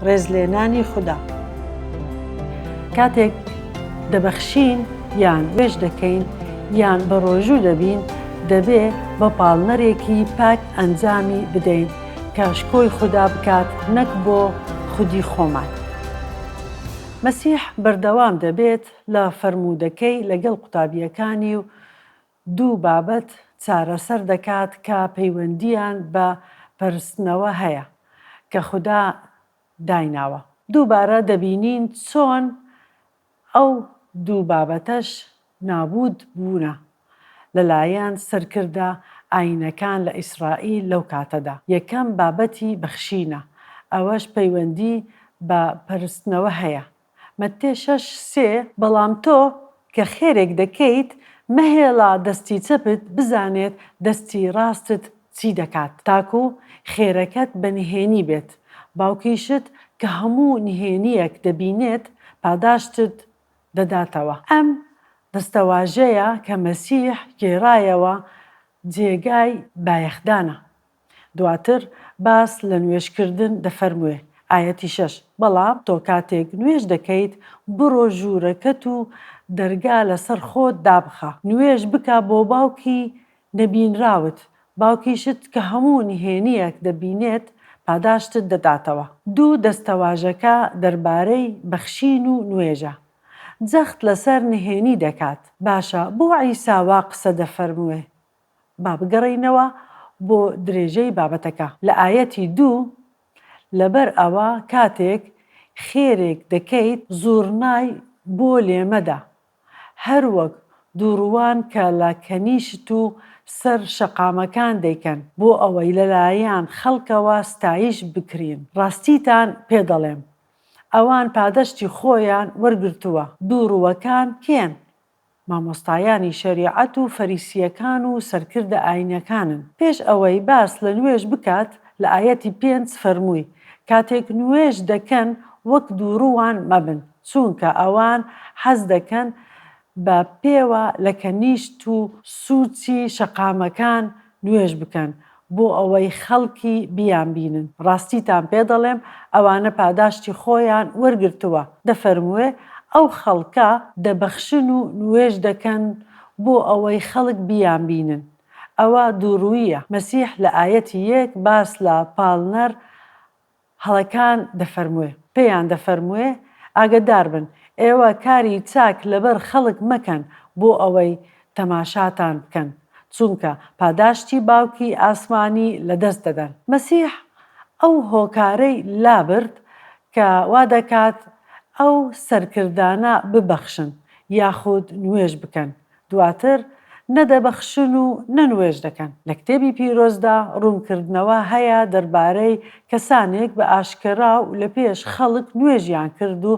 ڕێزلێنانی خودا. کاتێک دەبەخشین یان نوێژ دەکەین یان بەڕۆژوو دەبین، دەبێ بە پاڵنەرێکی پاک ئەنجامی بدەین کە شکۆی خودا بکات نەک بۆ خودی خۆمان. مەسیح بەردەوام دەبێت لە فەرموودەکەی لەگەڵ قوتابییەکانی و دوو بابەت چارەسەر دەکات کە پەیوەندییان بە پەرستنەوە هەیە کە خودا دایناوە. دووبارە دەبینین چۆن ئەو دوو بابەتەش نابوود بوونە لەلایەن سەرکردە ئایینەکان لە ئیسرائیل لەو کاتەدا. یەکەم بابەتی بەخشینە، ئەوەش پەیوەندی بە پەرستنەوە هەیە. مەتێ شەش، سێ، بەڵام تۆ کە خێرێک دەکەیت، مەهێڵە دەستی چەپت بزانێت دەستی ڕاستت چی دەکات، تاکو خێرەکەت بە نهێنی بێت، باوکیشت کە هەموو نهێنییەک دەبینێت، پاداشتت دەداتەوە. ئەم دەستەواژەیە کە مەسیح گێڕایەوە جێگای بایەخدانە. دواتر باس لە نوێژکردن دەفەرموێ، ئایەتی شەش، بەڵام تۆ کاتێک نوێژ دەکەیت بڕۆ ژوورەکەت و دەرگا لەسەر خۆت دابخە، نوێژ بکە بۆ باوکی نەبینراوت، باوکیشت کە هەموو نهێنییەک دەبینێت پاداشتت دەداتەوە. دوو دەستەواژەکە دەربارەی بەخشین و نوێژە. جەخت لەسەر نهێنی دەکات. باشە بۆ عیسا وا قسە دەفەرموێ؟ با بگەڕێینەوە بۆ درێژەی بابەتەکە لە ئایەتی دوو، لەبەر ئەوە کاتێک خێرێک دەکەیت زوڕنای بۆ لێمەدە، هەر وەک دووڕووان کە لە کەنیشت و سەر شەقامەکان دەیکەن، بۆ ئەوەی لەلایەن خەڵکەوە ستایش بکرین. ڕاستیتان پێ دەڵێم، ئەوان پادەشتی خۆیان وەرگرتووە. دووڕووەکان کێن؟ مامۆستایانی شەریعەت و فەریسییەکان و سەرکردە ئایینەکانن. پێش ئەوەی باس لە نوێژ بکات لە ئایەتی پێنج فەرمووی، کاتێک نوێژ دەکەن وەک دووڕووان مەبن، چوونکە ئەوان حەز دەکەن بە پێوە لە کەنیشت و سووچی شەقامەکان نوێژ بکەن بۆ ئەوەی خەڵکی بیانبینن، ڕاستیتان پێ دەڵێم ئەوانە پاداشتی خۆیان وەرگرتووە، دەفەرموێ، ئەو خەڵکە دەبەخشن و نوێژ دەکەن بۆ ئەوەی خەڵک بیانبینن، ئەوە دووڕووییە. مەسیح لە ئایەتی یەک باس لە پاڵنەر هەڵەکان دەفەرموێ. پێیان دەفەرموێ، ئاگەدار بن، ئێوە کاری چاک لەبەر خەڵک مەکەن بۆ ئەوەی تەماشاتان بکەن، چونکە پاداشتی باوکی ئاسمانی لەدەست دەدەن. مەسیح ئەو هۆکارەی لابرد کە وادەکات ئەو سەرکردانە ببەخشن یاخود نوێژ بکەن، دواتر نە دەبەخشن و نە نوێژ دەکەن. لە کتێبی پیرۆزدا ڕوونکردنەوە هەیە دەربارەی کەسانێک بە ئاشکەرا و لە پێش خەڵک نوێژیان کرد و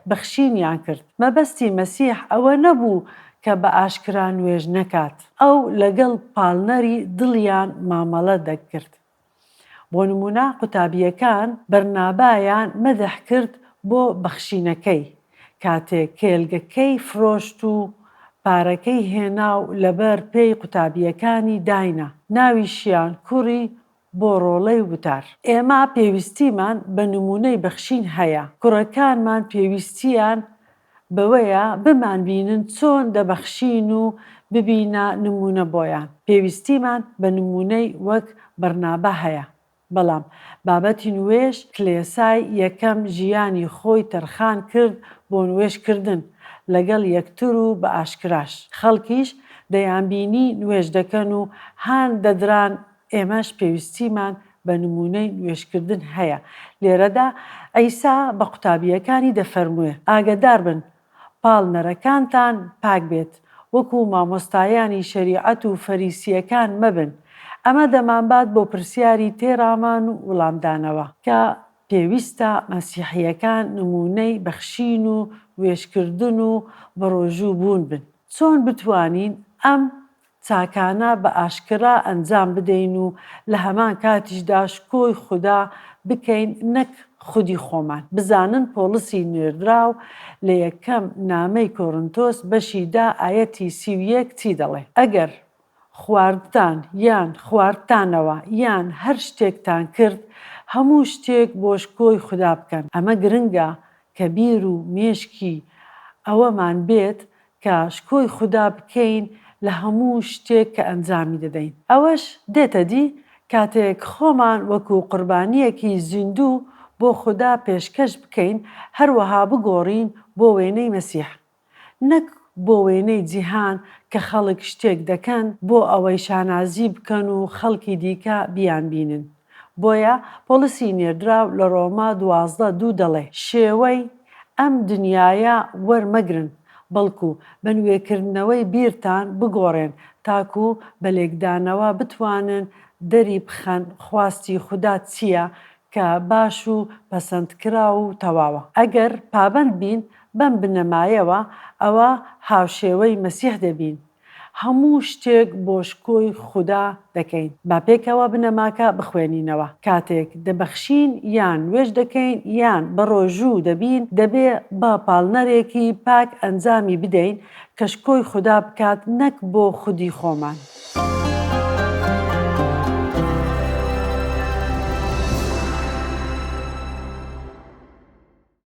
بەخشینیان کرد. مەبەستی مەسیح ئەوە نەبوو کە بە ئاشکرا نوێژ نەکات. ئەو لەگەڵ پاڵنەری دڵیان مامەڵە دەکرد. بۆ نموونە قوتابییەکان بەرنابایان مەدح کرد بۆ بەخشینەکەی کاتێک کێلگەکەی فرۆشت و پارەکەی هێنا و لەبەر پێی قوتابییەکانی داینا، ناویشیان کوڕی بۆ ڕۆڵەی وتار. ئێمە پێویستیمان بە نموونەی بەخشین هەیە، کوڕەکانمان پێویستیان بەوەیە بمانبینن چۆن دەبەخشین و ببینە نموونە بۆیان. پێویستیمان بە نموونەی وەک بەرنابا هەیە. بەڵام بابەتی نوێژ، کلێسای یەکەم ژیانی خۆی تەرخان کرد بۆ نوێژ کردن لەگەڵ یەکتر و بە ئاشکراش. خەڵکیش دەیانبینی نوێژ دەکەن و هان دەدران ئێمەش پێویستیمان بە نموونەی نوێژکردن هەیە. لێرەدا عیسا بە قوتابییەکانی دەفەرموێ، ئاگەداربن پاڵنەرەکانتان پاک بێت، وەکو مامۆستایانی شەریعەت و فەریسییەکان مەبن. ئەمە دەمانبات بۆ پرسیاری تێڕامان و وڵامدانەوە، کە پێویستە مەسیحییەکان نموونەی بەخشین و نوێژکردن و بەڕۆژوو بوون بن. چۆن بتوانین ئەم چاکانە بە ئاشکرا ئەنجام بدەین و لە هەمان کاتیشدا شکۆی خودا بکەین نەک خودی خۆمان. بزانن پۆڵسی نێردراو لە یەکەم نامەی کۆرنتۆس بەشی دا ئایەتی 31 چی دەڵێ؟ ئەگەر خواردتان یان خواردتانەوە یان هەر شتێکتان کرد. هەموو شتێک بۆ شکۆی خودا بکەن. ئەمە گرنگە کە بیر و مێشکی ئەوەمان بێت کە شکۆی خودا بکەین لە هەموو شتێک کە ئەنجامی دەدەین. ئەوەش دێتە دی کاتێک خۆمان وەکو قوربانییەکی زیندوو بۆ خودا پێشکەش بکەین، هەروەها بگۆڕین بۆ وێنەی مەسیح. نەک بۆ وێنەی جیهان کە خەڵک شتێک دەکەن بۆ ئەوەی شانازی بکەن و خەڵکی دیکە بیانبینن. بۆیە پۆڵسی نێردراو لە ڕۆما 12 دوو دەڵێ، شێوەی ئەم دنیایە وەرمەگرن، بەڵکو بە نوێکردنەوەی بیرتان بگۆڕێن تاکو بە لێکدانەوە بتوانن دەری بخەن خواستی خودا چییە کە باش و پەسەندکراو و تەواوە. ئەگەر پابەند بین بەم بنەمایەوە، ئەوا هاوشێوەی مەسیح دەبین. هەموو شتێک بۆ شکۆی خودا دەکەین. با پێکەوە بنەماکە بخوێنینەوە. کاتێک دەبەخشین یان نوێژ دەکەین یان بەڕۆژوو دەبین، دەبێ بە پاڵنەرێکی پاک ئەنجامی بدەین کە شکۆی خودا بکات نەک بۆ خودی خۆمان.